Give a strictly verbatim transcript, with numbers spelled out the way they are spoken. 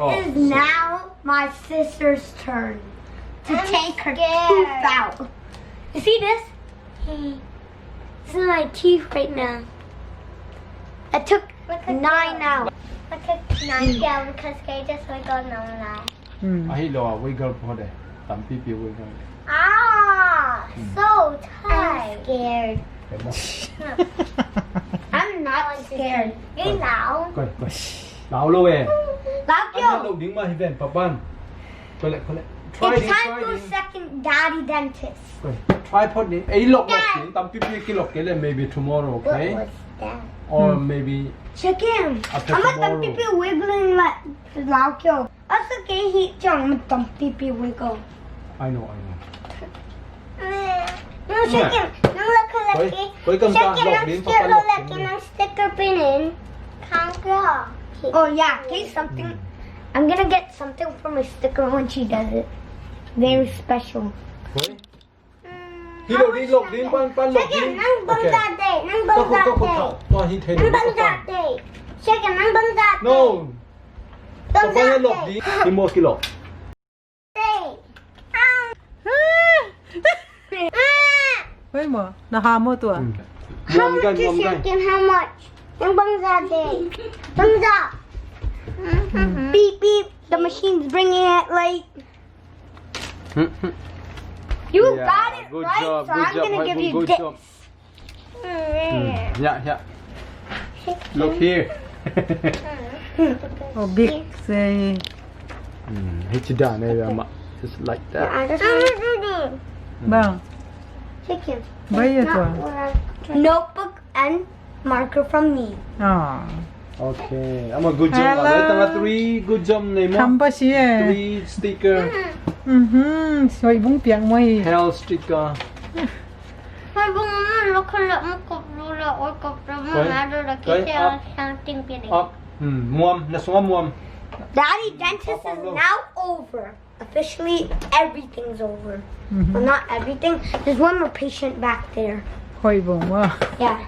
Oh, it is now my sister's turn to take her tooth out. You see this? This is my teeth right now. I took nine out. I took nine out because they just wiggle no lie. อืม Ahi lo, wiggle พอดี. Tampipi wiggle. Ah, so tight. I'm scared. เห็นไหม? I'm not scared. Hey, Lao. Go, go. Lao lo eh. Lao kyo. Lo ding ma hi ven, papan. Go le, go le. Try. It's time for second daddy dentist. Go. Try พอดี. Ei, lok, lok ding. Tampipi kilok kei le, maybe tomorrow, okay? Or maybe after tomorrow. Check him. I'm a tampipi wiggling like Lao kyo. Asa ke hi chang ma tampipi wiggle. I know, I know. No, shake him. No, look, look. Shake him. Nang sticker pinin. Oh yeah, okay, something. I'm gonna get something for my sticker when she does it. Very special. Hi lo ding, lok ding, pan, pan, lok ding. Nang bang zate, nang bang zate. Nang bang zate. Shake it, nang bang zate. No. Bang zate. Lok ding. Hi mo kilok. Oi mo, na ha mo tua. How much is shake it? How much? Nang bang zate. Bang za. Beep beep. The machine's bringing it like. You got it right, so I'm gonna give you this. Yeah, yeah. Look here. Oh, big say. Hei ci dan eh, ama. Just like that. Bang. Chicken. Notebook and marker from me. Ah. Okay. Ama good job. Hello. Lai tanga three good job nei mo. Kham pa si eh. Three sticker. Mhm. Soi bung piak mo hi. Health sticker. Soi bung mo lo khala mo kop lo la oi kop lo mo na lo la ki sia sang ting pi ni. Up. Hmm. Muam. Na sunga muam. Daddy, dentist is now over. Officially, everything's over. Well, not everything. There's one more patient back there. Hoih bung maw. Yeah.